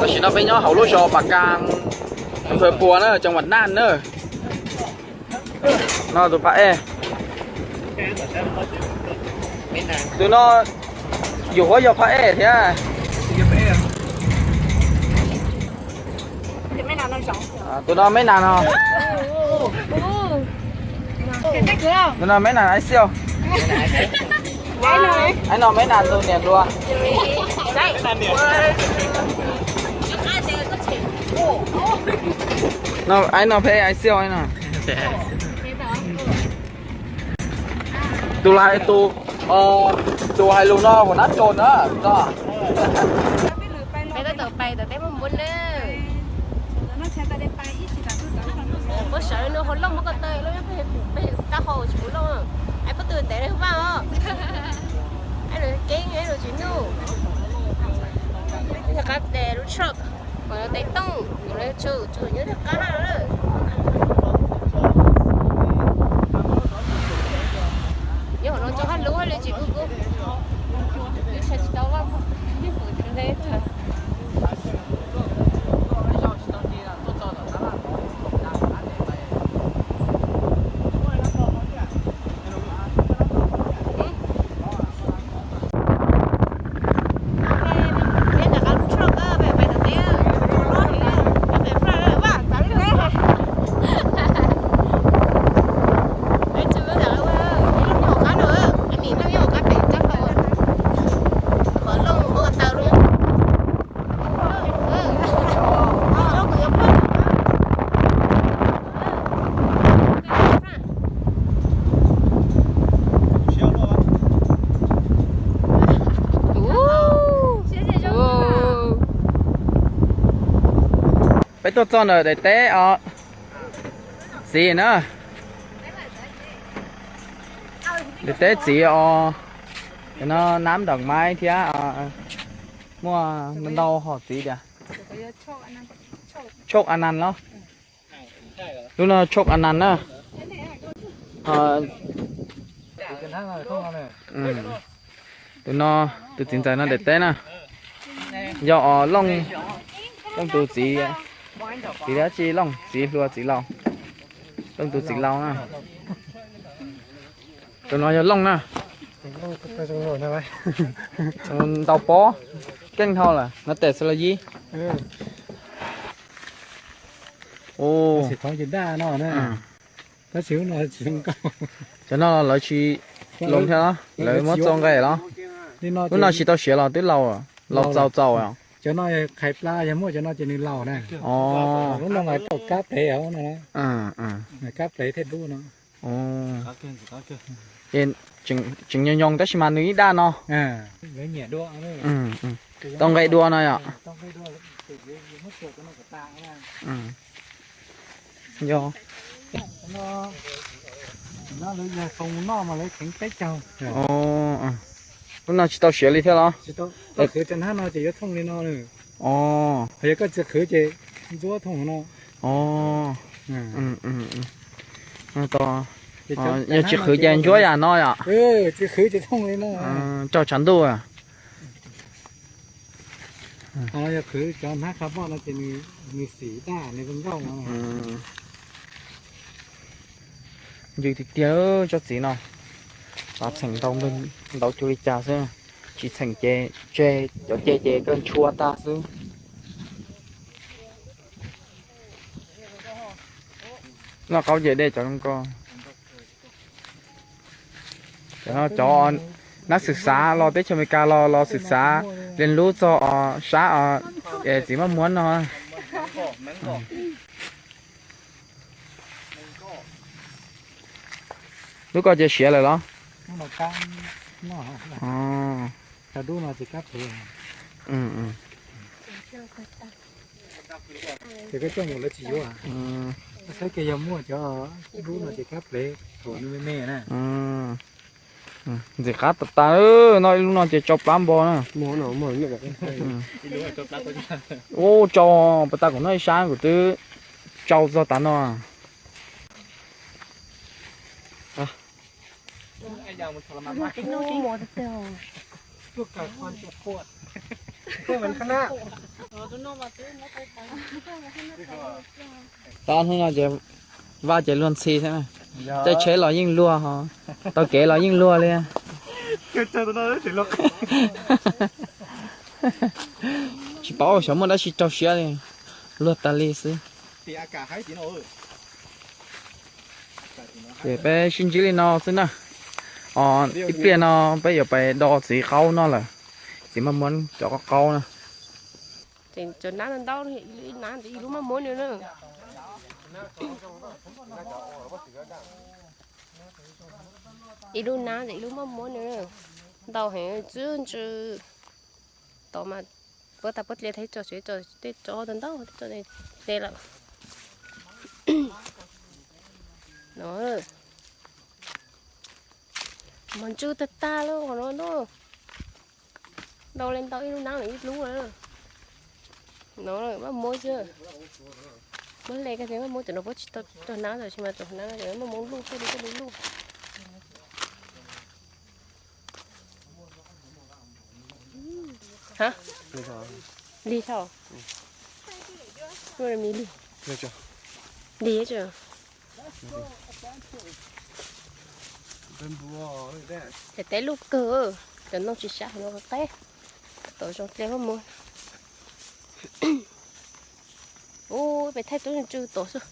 Tam sim no peb nyob hauv lub zos Pas Kas, hawv Puas na, cov Vam Naj na. No tus phab ej. Tus no yus huab yog phab ej thiab. Tus no Meb Nas no. Tus no Meb Nas Ais Xiau. Ais no Meb Nas tus niam hluas. Ais no peb Ais Xiau no. Tus lais tus, tus hais lus no huam nab tso na. Peb tab tom pais tom teb Hmoob Npuab na. Puab sawv nws hauv looj muab ko taw lub peb tab hau tsis puv looj. Ais puab tus tes vaj os. Ais lus keeb ais lus tsis nuj. Yog qab tes lub truck, tes tooj, tes lub tshum tshum nyob rau qab lawm. Nyob hauv no tso hab lub hab li tsis kub kub. Ib tshaj tsis tau vaj, ib pum tsis ntev tag. Peb tuaj txog ntawm daim teb os, txiv na. Daim teb txiv os, no nab nram maiv thiab, muaj ntau hom txiv tias. Tshoj a nas los? Lub no tshoj a nas na. Tus no, tus txiv ntxawm no daim teb na, yog os Looj, Looj tus txiv, txiv dab tsi Looj, txiv hluas txiv laus, Looj tus txiv laus na. Tus no yog Looj na. Ntau pob, keej dhau lawm no tes xws los yib. Cov no lawv tsis loo thiab los lawv muab txo nqe los? Lub no tsis tau siav los twb laus, laus txaus txaus. Cov no qhais pla yog muaj cov no ces nws laus na. Lub no mas tau kab plev, kab plev thiaj dub no. Ces tseem nyoos nyoos tab sis mas nws ib daj no. Tau nqe dua no yom. Yog. Lub no tsis tau siav li thiab los? Tau khwv cov hnab no ces yuav thooj li no. Yog koj tsis khwv ces ntsuab thooj no. Yog tsis khwv ces ntsuab yam no yom. Tsis khwv ces thooj li no. Tsaug tshav ntuj. Yog khwv cov hnab carbon no ces nws xim daj nws zoo nkauj no. Ncw tiag tiag tsob txiv no. Los txheem ntau cuag li cas xwb, tsis txheem ces tseg cov ceg ces kawg ntshua tag xwb. Noj qaub nce dej cov zoo nkauj. Cov no cov nab xwm xav los teb chaws Amelikas los los xwm xav li lub txog os sab os es txiv maj muab no. Lub ko ces siav lawm los? Ces koj coj mus lawv tsis yuav. Koj saib kiag yog muaj cov dub no ces kab plev thaum nws me me na. Ntxim qab tas tas, noj ib lub no ces tsau plab npo na. Ua tsau pas tas kuv noj ib sab kuv twb tsau txog tav no. Tab hnub no ces vaj ces luag ntxhi thiab na. Caij tsheb los yeej luag ho, taug kev los yeej luag li. Tsis paub xyov muaj dab tsi raug siab li, luag tas li xwb. Ces peb sib ntsib li no xwb na. Ib pliag no peb yuav pais do txiv qaub noj lawm. Txiv Maj Muab cov qaub qaub na. Ces cov nab ntau ntau, ib lub maj muab no na. Ib lub nab ces ib lub maj muab no na. Ntau heev, txwb ntsw. Tod mas puab tas puab dle thaib tso, tej tso ntau ntau, tej tso dle lawm. No, mos ntsw tag tag li qhov no na. Ntau li ntau, ib lub nab ib lub lawm. No maj muab xwb. Muab hle koj thiab, maj muab cov no puab tsis tau cog nab, tab sis mas cov nab no maj muab luj tej li tej li luj. Hab, lig thaum, lig, lig. Ces teb luj kawg, cov ntoo tsis sab heev no qab qab, tom zoo dle maj muab. Ub, peb thaij tub ntsw tom xwb.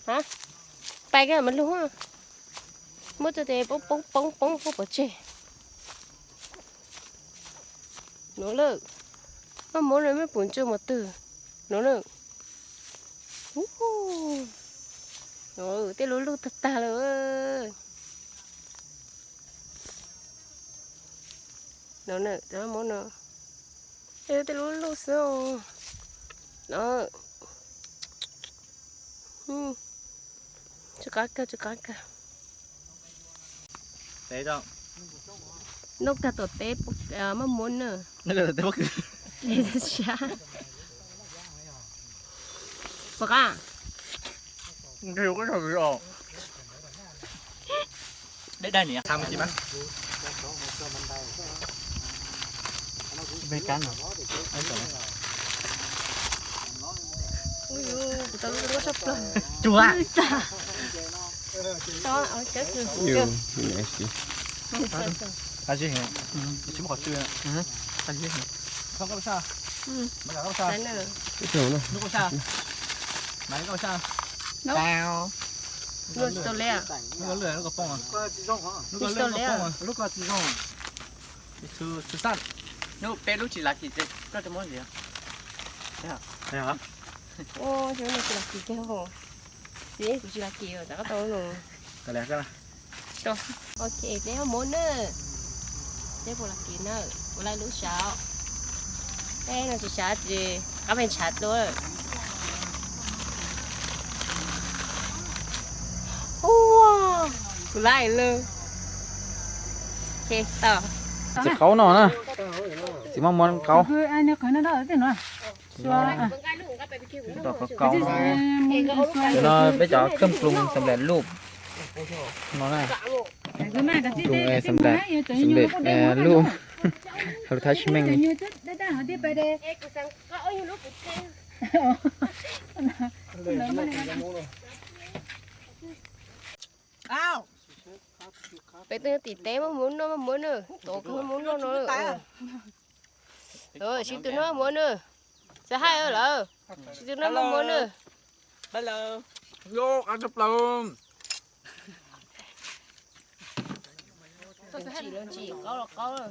Hab, pais koj mas lug, muab tso tes poob poob poob poob poob pov tseg. No lawm, maj muab no mej pum ntsw mus twg. No na, tej lub luj tag tag lawm. No na, cov maj muab no, tej lub luj xwb os. No, tsw qab kawg, tsw qab kawg. Noj kag tom teb maj muab na. Pom qab. Ui, kuv tau lub tshaj plaws. Tsuag. Tsis muaj qhov tsw. Tsis tau li. Hnub peb lub tsis lav kim tes koj rau muab ntxiv. Ua, tsis lav kim tes, txiv kuv tsis lav kim, rov qab tau no. Ok, peb muab na. Peb puas lav kim na, puas lav lub sav? Peb no tsis sav ces qab peb ntshav dua. Ua, kuv lav lawm. Txiv qaub no na, txiv maj muab qaub. Tus no peb cov kheej ploos xam lem luj no na. Ploos xam lem, xam lem luj, hais lus Thaib tsis meej. Peb twb tim teb maj muab noj maj muab na, tod kawg maj muab noj no. Sib tw noj maj muab na. Txawj hais lawm, sib tw noj maj muab na. Ntsim los ntsim, qaub los qaub.